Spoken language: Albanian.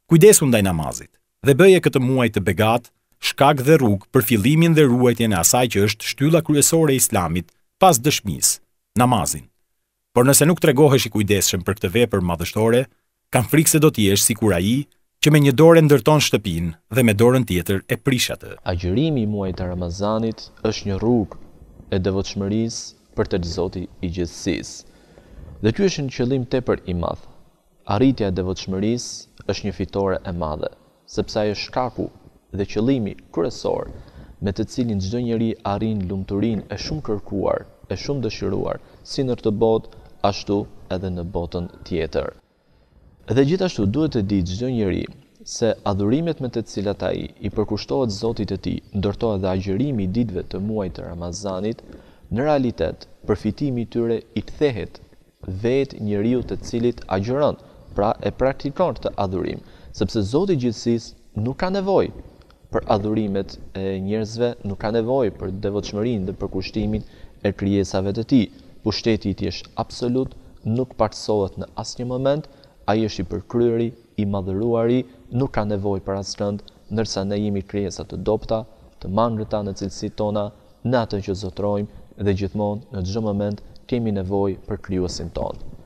Kujdesu ndaj namazit dhe bëje këtë muaj të begatë shkak dhe rrugë për fillimin dhe ruajtjen e asaj që është shtylla kryesore e Islamit pas dëshmisë, namazin. Por nëse nuk tregohesh i kujdesshëm për këtë vepër madhështore, kam frikë se do të jesh sikur ai që me një dorë e ndërton shtëpinë dhe me dorën tjetër e prish atë. Agjërimi i muajit të Ramazanit është një rrugë e devotshmërisë për tek Zoti i Gjithësisë. Dhe ky është një qëllim tepër i madh. Arritja e devotshmërisë është një fitore e madhe, sepse ai është shkaku dhe qëllimi kryesor me të cilin çdo njeri arrin lumturinë e shumëkërkuar e shumëdëshiruar si në këtë botë ashtu edhe në botën tjetër. Dhe gjithashtu duhet të dijë çdo njeri se adhurimet me të cilat ai i përkushtohet Zotit të tij, ndër to edhe agjërimi i ditëve të muajit të Ramazanit, në realitet përfitimi i tyre i kthehet vetë njeriut të cilit agjëron, pra e praktikon këtë adhurim, sepse Zoti i Gjithësisë nuk ka nevojë për adhurimet e njerëzve, nuk ka nevojë për devotshmërinë dhe përkushtimin e krijesave të tij. Pushteti i tij është absolut, nuk pakësohet në asnjë moment, ai është i përkryeri, i madhëruari, nuk ka nevojë për askënd, ndërsa ne jemi krijesa të dobëta, të mangëta në cilësitë tona, në atë që zotërojmë dhe gjithmonë në çdo moment kemi nevojë për Krijuesin tonë.